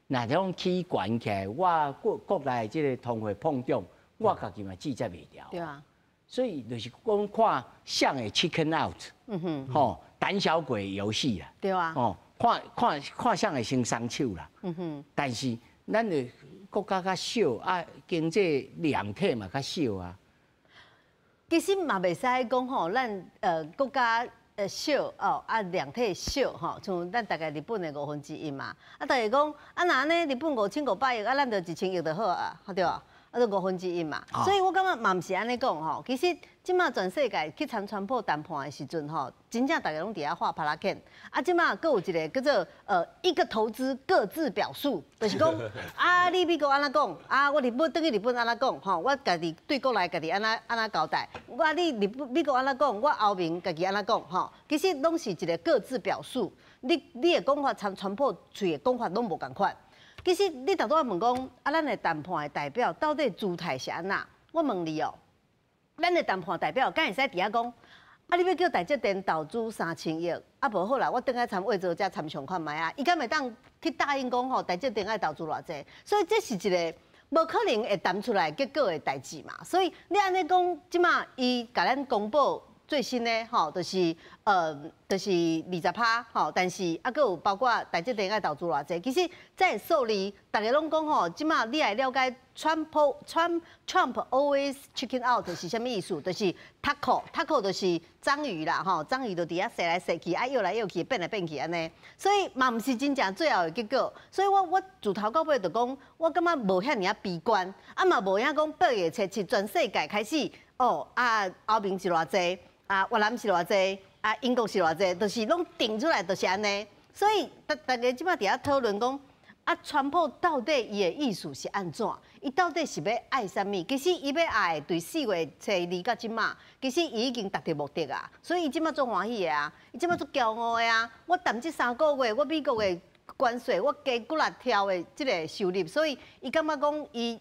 若種起懸起來，我國內這個通貨膨脹，我家己嘛制裁袂牢。對啊。所以就是講看誰會 chicken out，吼，膽小鬼遊戲啦。對啊。哦，看看看誰會先鬆手啦。但是咱的國家較小啊，經濟量體嘛較小啊。其實嘛袂使講吼，咱國家小哦，啊量體小吼，像咱大概日本的1/5嘛。啊，大家講啊，若按呢日本5500億，啊，咱就1000億就好啊，對無？啊，就1/5嘛。所以我感覺嘛毋是按呢講吼。其實這馬全世界去參川普談判的時陣吼，真正大家攏佇遐畫帕拉肯。啊，這馬閣有一個叫做一個投資各自表述，就是講啊，你美國按怎講，啊，我日本轉去日本按怎講，吼，我家己對國內家己按怎按怎交代。我你日本美國按怎講，我歐盟家己按怎講，吼，其實攏是一個各自表述。你的講法參川普喙的講法攏無仝款。其實你頭拄仔問講，啊，咱的談判的代表到底姿態是按怎？我問你哦，咱的談判代表敢會使佇遐講？啊，你欲叫台積電投資3000億，啊無好啦，我轉來參魏哲家參詳看覓啊？伊敢會當去答應講吼，台積電愛投資偌濟？所以這是一個無可能會談出來結果的代誌嘛。所以你按呢講，這馬伊共咱公布最新的吼，就是20趴吼，但是啊，閣有包括台積電愛投資偌濟，其實這個數字，大家攏講吼，這馬你愛了解川普 always chicken out 是啥物意思？就是 taco taco 就是章魚啦吼，章魚就佇遐踅來踅去，啊搖來搖去，變來變去按呢，所以嘛毋是真正最後的結果。所以我自頭到尾就講，我感覺無遐爾仔悲觀，啊嘛無影講8月7日全世界開始哦，啊歐盟是偌濟。啊，越南是偌濟，啊，英國是偌濟，就是攏定出來，就是按呢。所以，大家這馬佇遐討論講，啊，川普到底伊的意思是按怎？伊到底是欲愛啥物？其實伊欲愛對4月初2到這馬，其實伊已經達到目的啊。所以伊這馬足歡喜的啊，伊這馬足驕傲的啊。我談這3個月，我美國的關稅我加幾若兆的這個收入，所以伊感覺講伊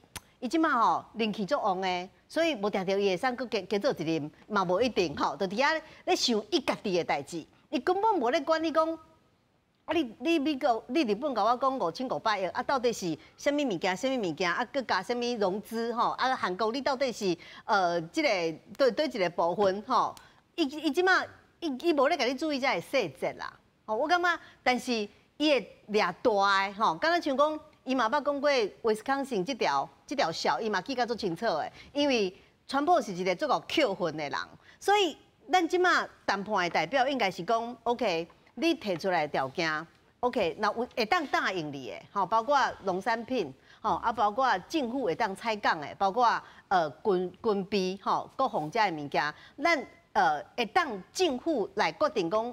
這馬吼人氣足旺的。所以無定著伊會使閣加加做一任，嘛無一定吼，就佇遐咧想伊家己的代誌，伊根本無咧管你講。啊你你美國你日本共我講5500億，啊到底是啥物物件？啥物物件？啊，閣加啥物融資吼？啊，韓國你到底是這个佗佗一个部分吼？伊伊這馬伊伊無咧共你注意這个細節啦。吼，我感覺，但是伊會掠大的吼，敢若像講，伊嘛捌講過威斯康星這條線，伊嘛記甲足清楚的，因為川普是一个足夠抾份的人，所以咱這馬談判的代表應該是講，OK。你提出來的條件，OK，若有會當答應你的，吼，包括農產品，吼，啊，包括政府會當採購的，包括軍備，吼，國防這的物件，咱會當政府來決定講，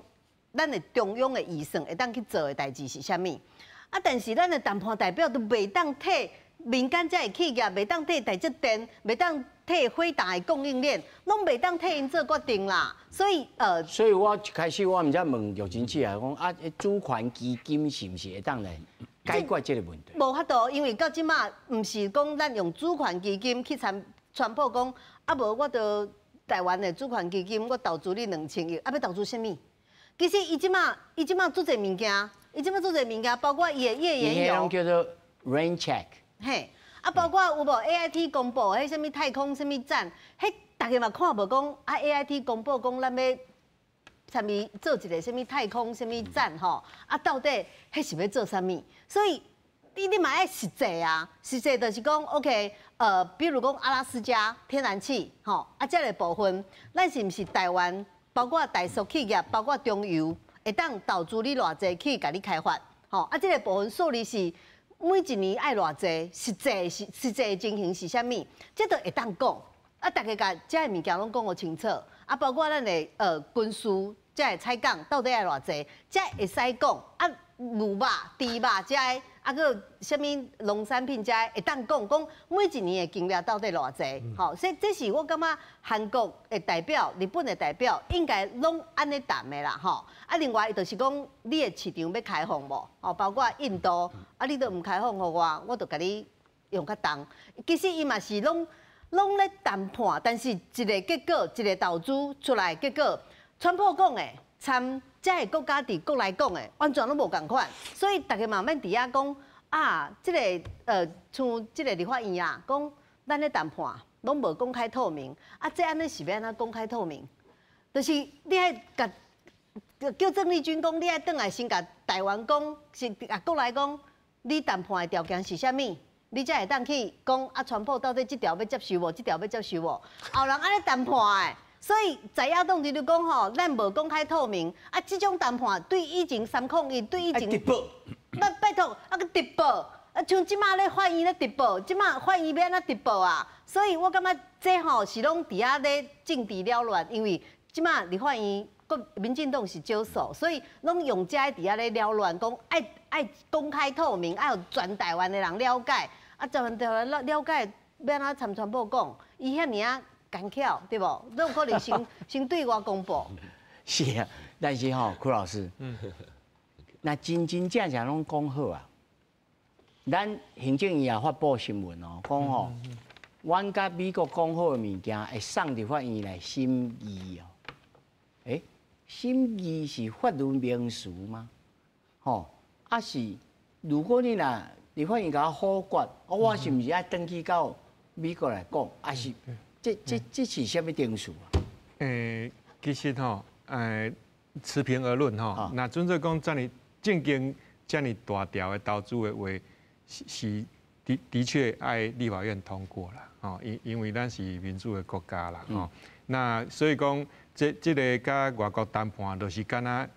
咱的中央的預算會當去做的代誌是啥物？啊，但是咱的談判代表都袂當替民間這的企業，袂當替台積電，袂當替輝達的供應鏈，攏袂當替𪜶做決定啦。所以所以我一開始我毋知問玉珍姐啊，講啊，主權基金是毋是會當來解決這個問題？無法度，因為到這馬毋是講咱用主權基金去參川普講，啊無我著台灣的主權基金，我投資你2000億，啊欲投資啥物？其實伊這馬伊這馬做濟物件，伊這馬做濟物件，包括伊的頁岩油，叫做 rain check。嘿，啊，包括有無 AIT 公布，彼啥物太空啥物站，彼逐家嘛看無講啊 AIT 公布講咱欲啥物做一个啥物太空啥物站吼，啊到底彼是欲做啥物？所以你嘛愛實際啊，實際就是講 OK，比如講阿拉斯加天然氣吼，啊這个部分，咱是毋是台灣，包括台塑企業，包括中油，會當投資你偌濟去共你開發，吼，啊這个部分數字是。每一年愛偌濟，實際是實際的情形是啥物？這都會當講，啊，逐家共這个物件攏講予清楚，啊，包括咱的軍事，這个採購到底愛偌濟，這會使講，啊，牛肉、豬肉這个，啊，閣啥物農產品這个會當講，講每一年的金額到底偌濟，吼，所以這是我感覺韓國的代表、日本的代表應該攏按呢談的啦，吼。啊，另外就是講，你的市場欲開放無？吼，包括印度，啊，你都毋開放予我，我就共你用較重。其實伊嘛是攏攏咧談判，但是一个結果，一个投資出來結果，川普講的，參這个國家佇國內講的，完全攏無仝款，所以逐家嘛免佇遐講啊，這个像這个立法院啊，講咱咧談判攏無公開透明，啊，這按呢是欲按怎公開透明？就是你愛共叫鄭麗君講，你愛轉來先共台灣講，是共國內講，你談判的條件是啥物？你才會當去講啊，川普到底這條欲接受無？這條欲接受無？後人按呢談判的，所以在野黨就講吼，咱無公開透明，啊，這種談判對以前301，對以前，拜拜託，啊閣直播，啊像這馬咧法院咧直播，這馬法院欲按怎直播啊？所以我感覺這吼是攏佇遐咧政治擾亂，因為這馬立法院閣民進黨是少數，所以攏用這佇遐咧擾亂，講愛愛公開透明，愛予全台灣的人了解。啊，全台灣了了解，欲按怎參川普講？伊遐爾仔奸巧，對無？都有可能先先對外公布。是啊，但是吼，柯老師，那真真正正攏講好啊。咱行政院也發布新聞哦，講吼，阮佮美國講好的物件會送入法院來審議哦。欸，審議是法律名詞嗎？吼，啊是，如果你若立法院共我否決，我是毋是愛轉去到美國來講？還是這這是啥物程序啊？欸，其實吼，持平而論吼，若準做講遮爾正經、遮爾大條的投資的話，是是的的確愛立法院通過啦，吼，因為咱是民主的國家啦，吼，那所以講，這這个佮外國談判，就是敢若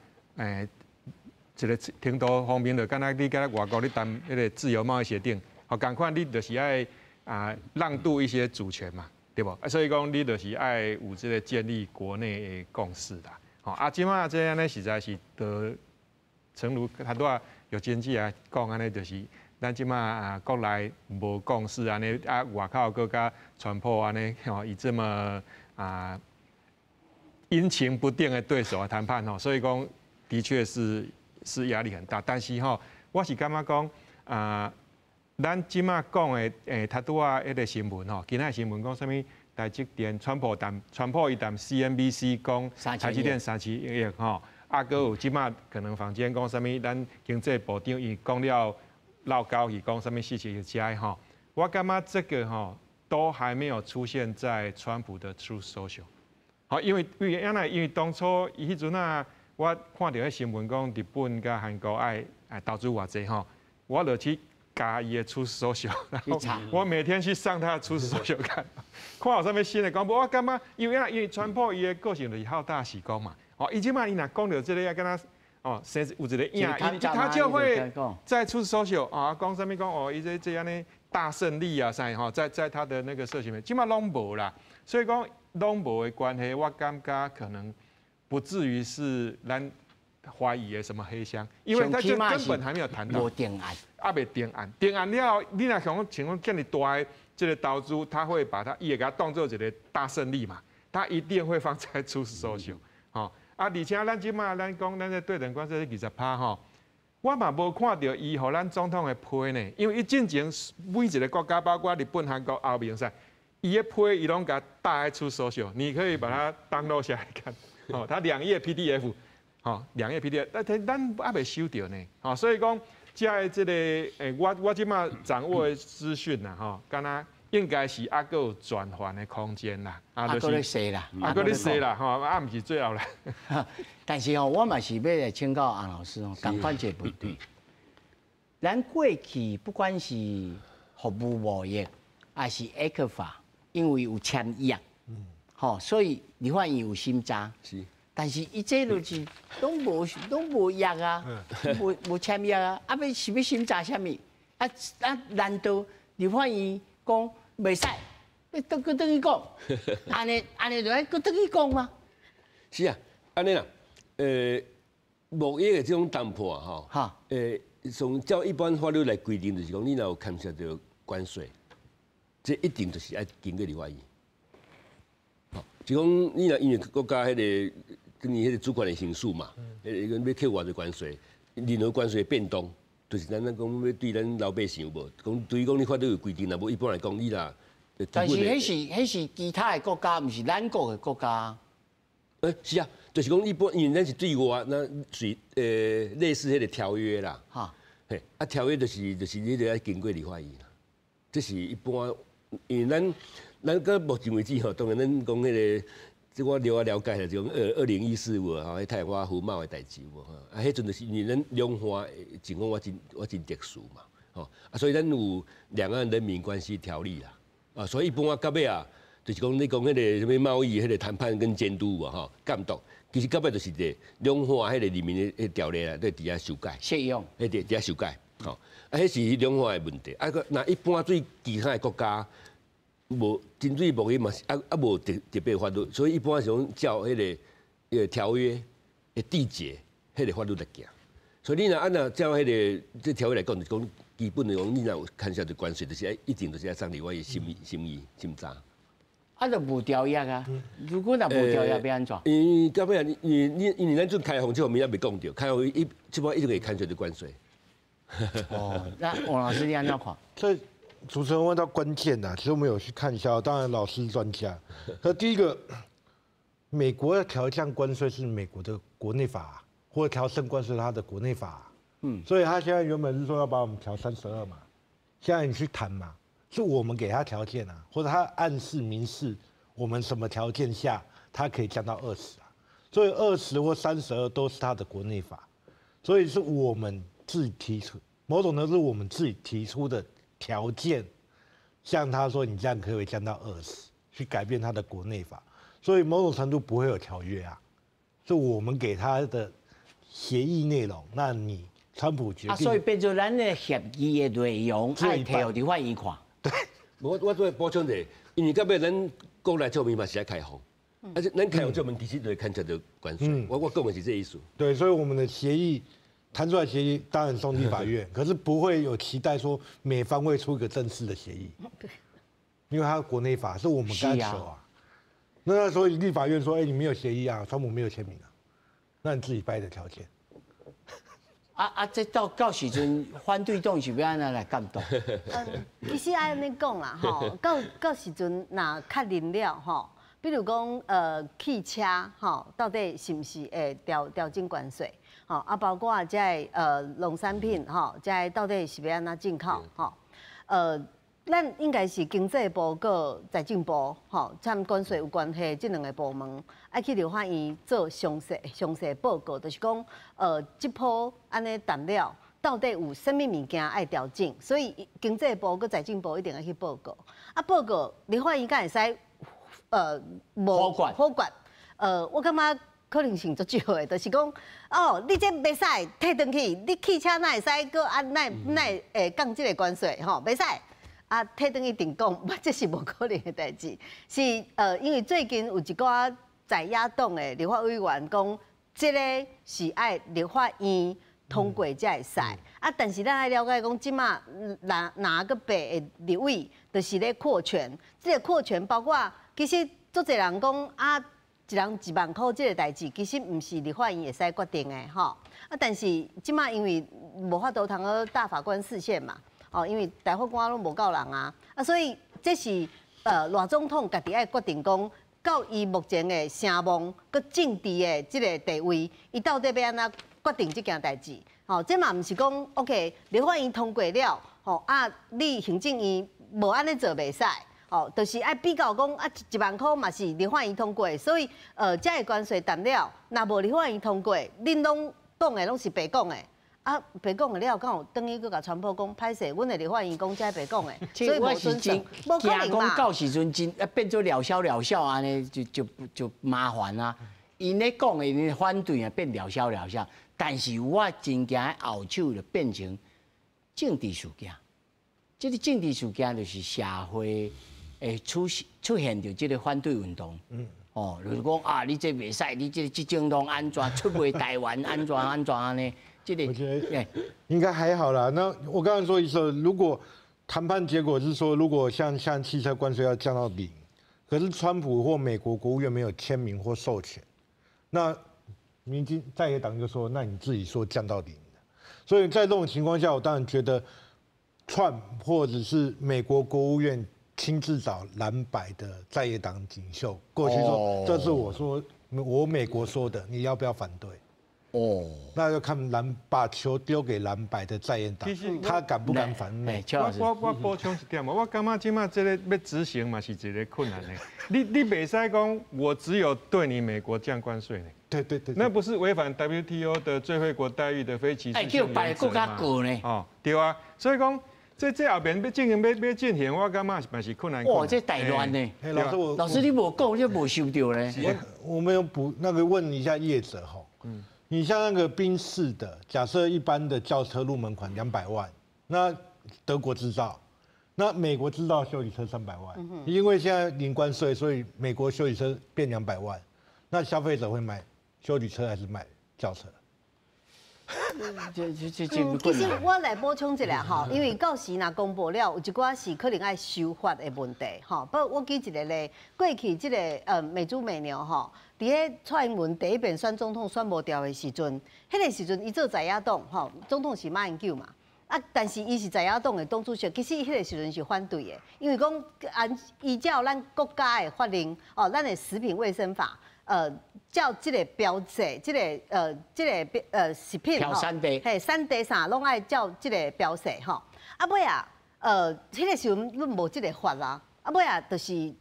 一个程度方面，就敢若你佮外國咧談彼个自由貿易協定，吼，仝款你就是愛啊讓渡一些主權嘛，對無？啊，所以講你就是愛有這个建立國內的共識啦，吼，啊，這馬這按呢實在是，就誠如拄仔玉珍姐啊講按呢，就是咱這馬啊國內無共識按呢，啊外口閣佮川普按呢，吼，以這麼啊陰晴不定的對手啊談判吼，所以講的確是壓力很大，但是吼，我是感覺講啊，咱這馬講的拄拄仔彼个新聞吼，今仔新聞講啥物？台積電，川普談，川普伊談 CNBC 講台積電3000億吼，啊，閣有這馬可能坊間講啥物，咱經濟部長伊講了落交去講啥物事情遮吼，我感覺這個吼都還沒有出現在川普的 Truth Social。好，因為當初伊彼陣啊，我看著彼新聞講日本佮韓國愛投資偌濟吼，我就去加伊的 Truth Social，然後我每天去上他的 Truth Social 看，看有啥物新的公布。我感覺因為川普伊的個性就是好大喜功嘛。哦，伊這馬伊若講著這個啊，敢若哦，生有一個影，他就會在 Truth Social 啊，講啥物講哦，伊這按呢大勝利啊啥吼，在他的那個社群面，這馬攏無啦。所以講攏無的關係，我感覺可能不至於是咱懷疑的什麼黑箱，因為他就根本還沒有談到。無定案，猶未定案，定案了後，你若像講這麼大的這個投資，他會把它伊會共它當做一個大勝利嘛，他一定會放在 Truth Social，吼。啊，而且咱這馬咱講咱這對等關稅20%吼，我嘛無看著伊予咱總統的批呢，因為伊進前每一個國家，包括日本、韓國、歐盟啥，伊的批伊攏共搭在 Truth Social，你可以把它 download 下來看，哦，它兩頁 PDF，吼，兩頁 PDF，但是咱猶未收著呢，吼，所以講，遮的這個，我這馬掌握的資訊啦，吼，敢若應該是猶閣有轉圜的空間啦，啊，閣咧踅啦，啊，閣咧踅啦，吼，啊，毋是最後啦。但是吼，我嘛是欲來請教洪老師哦，仝款一個問題。咱過去不管是服務貿易，還是 ECFA，因為有簽約，吼，所以立法院有審查。是。但是伊這就是攏無約啊，無簽約啊，啊欲是欲審查啥物？啊啊，難道立法院講袂使，欲閣轉去講，按呢按呢就愛閣轉去講嗎？是啊，按呢啦，貿易的這種談判吼，從照一般法律來規定，就是講你若有牽涉著關稅，這一定就是愛經過立法院。吼，就講你若因為國家彼個等於彼個主權的行使嘛，彼個欲扣偌濟關稅，任何關稅變動，就是咱講欲對咱老百姓有無？講對於講你法律有規定，若無一般來講，你若但是彼是其他的國家，毋是咱國的國家。是啊，就是講一般，因為咱是對外，那屬類似彼個條約啦。嘿，啊條約就是你得愛經過立法院啦。這是一般，因為咱到目前為止吼，當然咱講彼個，這我了了解啦，就講2014有無吼，彼太陽花服貿的代誌有無吼？啊，彼陣就是因為咱兩岸情況我真特殊嘛，吼啊，所以咱有兩岸人民關係條例啦，啊，所以一般我到尾啊，就是講你講彼個啥物貿易彼個談判跟監督有無吼監督，其實到尾就是一個兩岸彼個人民的條例啊，佇遐修改，適用，彼佇遐修改，吼，啊，彼是兩岸的問題，啊，閣若一般對其他的國家。無針對貿易嘛是啊啊無特別法律，所以一般是講照彼個條約的締結彼個法律來行。所以你若按若照彼個這條約來講，就是講基本的講，你若有牽涉著關稅，就是愛一定就是愛送立法院審議審議審查。啊，就無條約啊！如果若無條約，欲按怎？因為到尾啊，因為咱陣開放這方面猶未講著，開放一這擺一定會牽涉著關稅。哦，那王老師你按怎看？這主持人問到關鍵吶，其實我們有去看一下，當然老師是專家。那第一個，美國要調降關稅是美國的國內法，或者調升關稅它的國內法。所以他現在原本是說要把我們調32嘛，現在你去談嘛，是我們給他條件啊，或者他暗示明示我們什麼條件下他可以降到二十啊，所以二十或三十二都是他的國內法，所以是我們自己提出，某種程度是我們自己提出的條件，像他說你這樣可以降到二十，去改變他的國內法，所以某種程度不會有條約啊，是我們給他的協議內容，那你川普決定，啊，所以變做咱的協議的內容愛提予立法院看。對，我再補充一下，因為到尾咱國內這面嘛是愛開放，而且咱開放這面其實就會牽涉著關稅。我講的是這個意思。對，所以我們的協議談出來協議當然送立法院，可是不會有期待說美方會出一個正式的協議，因為他國內法是我們跟他求啊。那所以立法院說，哎，你沒有協議啊，川普沒有簽名啊，那你自己掰的條件。啊啊！這到時陣反對黨是欲按怎來監督？其實愛按呢講啦，吼，到時陣若確認了吼，比如講汽車吼，到底是毋是會調整關稅？吼啊，包括這个農產品吼，這个到底是欲按怎進口？吼，咱應該是經濟部佮財政部吼，參關稅有關係這兩个部門，愛去立法院做詳細報告，就是講這波按呢談了，到底有啥物物件愛調整？所以經濟部佮財政部一定愛去報告。啊，報告立法院敢會使無否決？我感覺可能性足少的，就是講哦，你這袂使退轉去，你汽車哪會使閣啊？哪會降這个關稅？吼，袂使。啊，退轉去定講，這是無可能的代誌。是因為最近有一寡在野黨的立法委員講，這个是愛立法院通過才會使。啊，但是咱愛了解講，這馬藍藍佮白的立委，就是咧擴權。這个擴權包括，其實足濟人講啊，一人1萬箍這个代誌，其實毋是立法院會使決定的吼。啊，但是這馬因為無法度通去大法官釋憲嘛。哦，因為大法官攏無夠人啊，啊，所以這是賴總統家己愛決定講，到伊目前的聲望佮政治的這个地位，伊到底欲按怎決定這件代誌？吼，這嘛毋是講 OK，立法院通過了，吼啊，你行政院無按呢做袂使，吼，就是愛比較講啊，1萬箍嘛是立法院通過，所以這个關稅談了，若無立法院通過，恁攏講的攏是白講的。啊，白講的了，敢有轉去閣共川普講，歹勢，阮的立法院講這白講的，所以無準算，無可能嘛。到時陣真啊變做療效療效按呢，就麻煩啊。𪜶咧講的，𪜶反對啊變療效療效，但是我真驚後手就變成政治事件。這个政治事件就是社會會出現著這个反對運動。哦，就是講啊，你這袂使，你這這種攏按怎出賣台灣，按怎按怎按呢？我覺得應該還好啦。那我剛才說一說，如果談判結果是說，如果像汽車關稅要降到零，可是川普或美國國務院沒有簽名或授權，那民進在野黨就說，那你自己說降到零。所以在這種情況下，我當然覺得川或者是美國國務院親自找藍白的在野黨領袖過去說，這是我說我美國說的，你要不要反對？哦，那就看藍把球丟給藍白的在野黨，他敢不敢反美？我補充一點，我感覺這馬這个欲執行嘛是一个困難的。你袂使講，我只有對你美國降關稅呢？對對對，那不是違反 WTO 的最惠國待遇的非歧視性原則嗎？國呢？哦，對啊，所以講這後面欲進行欲進行，我感覺嘛是困難。哇，這大亂呢！老師，老師你無講，你無收著呢。我們有補那個問一下業者吼。你像那個賓士的，假設一般的轎車入門款200萬，那德國製造，那美國製造休旅車300萬，因為現在零關稅，所以美國休旅車變200萬，那消費者會買休旅車還是買轎車？這這這這其實我來補充一下吼，因為到時若公布了，有一寡是可能愛修法的問題吼。不過我舉一個例，過去這个美豬美牛吼，佇咧蔡英文第一遍選總統選無著的時陣，彼个時陣伊做在野黨吼，總統是馬英九嘛，啊，但是伊是在野黨的黨主席，其實彼个時陣是反對的，因為講按依照咱國家的法令哦，咱的食品衛生法。照這个標誌，這个食品吼，嘿，產地啥攏愛照這个標示吼。啊，尾啊，彼个時陣攏無這个法啦。啊，尾啊，就是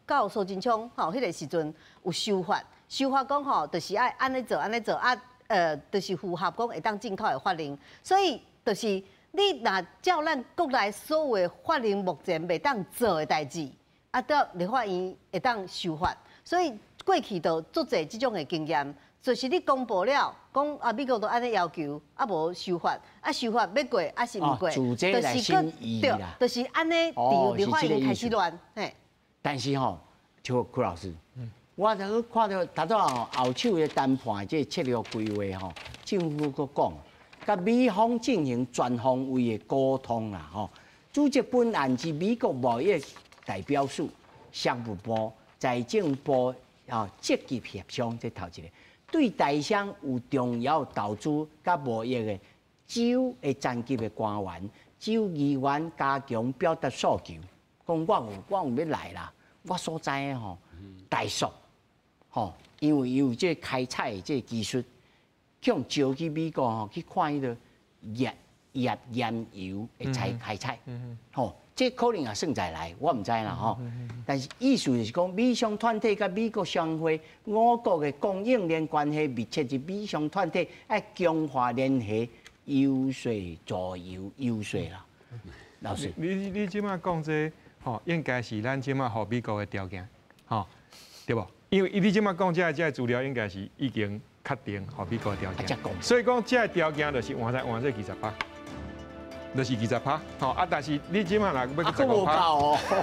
到蘇貞昌吼，彼个時陣有修法，修法講吼，就是愛按呢做，按呢做啊，就是符合講會當進口的法令。所以就是你若照咱國內所有的法令目前袂當做的代誌，啊，到立法院會當修法，所以。過去就足濟這種的經驗，就是你公布了，講啊美國都按呢要求，啊無修法，啊修法欲過抑是毋過，就是對，就是按呢，佇立法院開始亂，嘿。但是吼，就柯老師，我頭看著頭拄仔後手的談判這个策略規劃吼，政府閣講，佮美方進行全方位的溝通啦吼，組織本案之美國貿易代表處、商務部、財政部。哦，積極協商，這頭一个對台商有重要投資佮貿易的州的層級的官員、州議員加強表達訴求，講我有欲來啦，我所知的吼，台塑，吼，因為有這個開採的這個技術，去予招去美國吼去看彼個頁頁岩油的採開採，吼，這可能也算在內，我毋知啦吼。但是意思就是講，美商團體佮美國商會五國的供應鏈關係密切，是美商團體愛強化聯繫，遊說左右遊說啦。老師，你這馬講這吼，應該是咱這馬予美國的條件，吼，對無？因為你這馬講這個資料，應該是已經確定予美國的條件。所以講這個條件就是換來換這20%，就是20%，吼啊！但是你這馬若欲15%，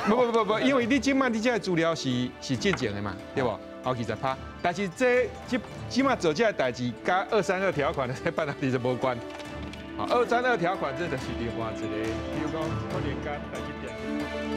不不不不，因為你這馬你這個資料是進前的嘛，對無？好，20%，但是這這馬做這個代誌，佮232條款的半導體就無關。232條款這就是另外一個，比如講可能佮台積電。